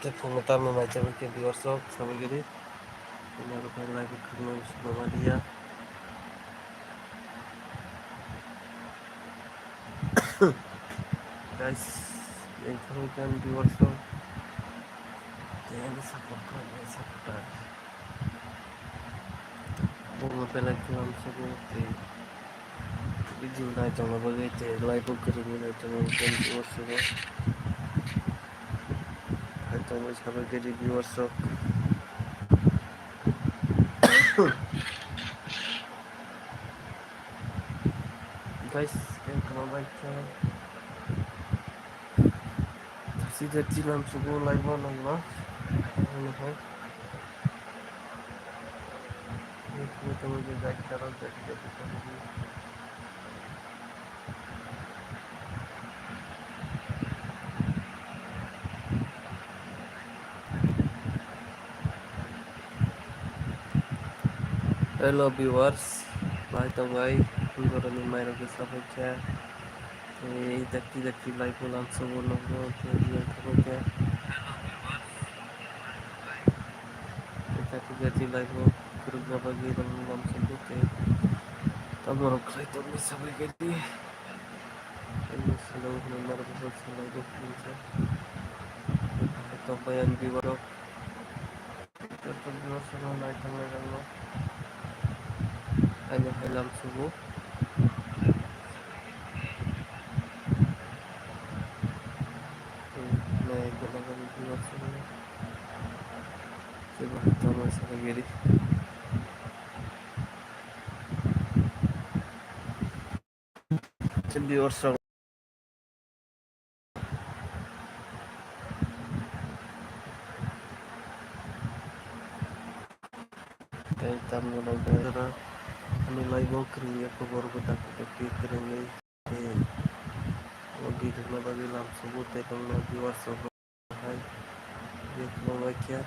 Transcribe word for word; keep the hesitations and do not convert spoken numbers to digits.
Tei phungo tamni mai chabwi khe viewers rok sabwi giri. Tei norok khe like khwrwngno swnamaliya. Guys, enthangwi khe ang viewers rok tei ani support khlainai supporter. Bono belai khe uansukgo tei video naitongna bagwi tei like bo kwrwngwi naitongna bagwi uansukgo. Naitongwi sabwi khe viewers rok. Guys, ang kwmajak khe thirty thirty lam sugo live o nangma. Ani hai. Ani hai tamo je guys, channel subscribe khaidi. Hello viewers, bai tongbai, boroni mairok khe sapai kha. Tei dakti dakti live o lamsogo nokno tei yang khapai kha. Tei dakti dakti live o kwrwngna bagwi nokno lamsogo tei tamo rok khlai tongwi sabai kha di. Ani salo hwnwi norok bo salai rok hwnwi khe. Tongbai ang viewer rok. Joto viewer rok nai tonglairokno. Ani hai lamsogo. Nai gwnang gwnang viewer rok. Kebo hai tongma salai giri. Viewers rok. Tei tamni bagwi ani live o kwrwngya khobor bo dakti dakti kwrwngwi tei o video no bagwi lamsogo tei bangma viewers rok. Hai, je kwbangma khe